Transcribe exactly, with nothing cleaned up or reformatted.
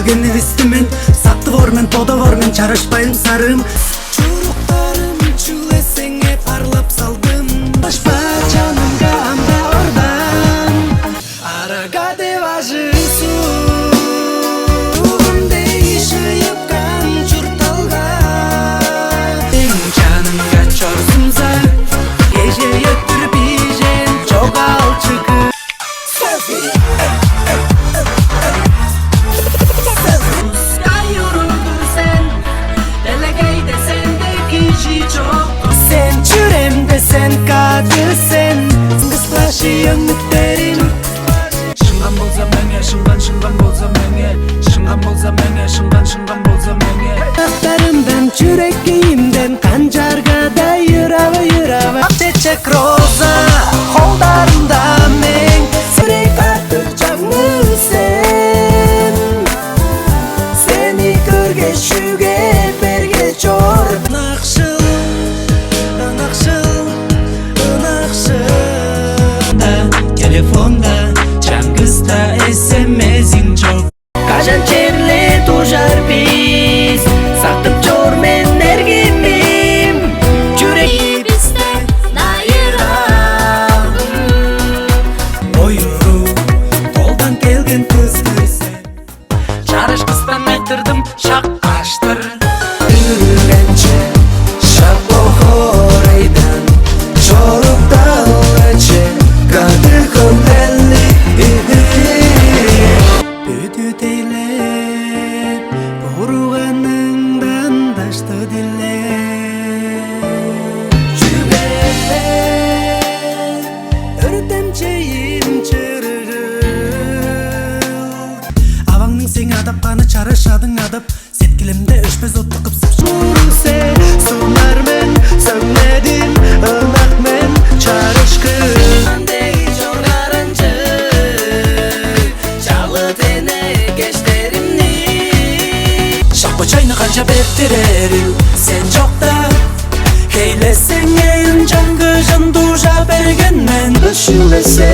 Геннивисти мен сактып ор мен, бодап ор мен, чарашпайым сарыым. Чуруктарым чүгле сеңе парлап салдым. Башпа чанымга анда ордан. Арага деп ажыг сугундай шыйыпкан чуртталга. Эң чанымга чорзумза, кежээ өттүр бижен чогаалчы кыз. Кайырылдыр сен, делегейде сенде кижи чок. Сен чүремде сен кады сен, кысплаши өңнүктерим. Шыңган болза меңе, шыңган, шыңган болза меңе, шыңган болза меңе, шыңган, шыңган болза меңе. Аттарымдан, чүрек кийимден канчарга-да юрава, юрава. Ак чечек роза холдарымда мең, сирей катыр чаңны сен. Сени көргеш, чүге берге чор. Ынакшыл, ынакшыл, ынакшыл. Да, телефонда чаңгыста эс эм эсиң чок. Кажан черле дужар бис, сактып чор мен эргимим. Чүрегибисте найырам. Оюру толдан келген кызды сен. Чарышкыстан айтырдым шак аштыр. Үргенче шак охорайдан чорукталачы кады хөмелли. Бүдү тейлеп, бурганыңдан дашты диле. Чүге өртемчейим чырыгыл. Аваңның сеңи адапканы чараш адың адап, сеткилимде өшпес отту кыпсып. Чурусе сунар мен, сөңнедим, ынак мен, чарышкы. Андей чоргаранчы, чалы тене кештеримни. Шаппа чайны канча бертирерил, сен чокта. Хейлесең ээн чаңгыжын дужа берген мен. Өшүлесе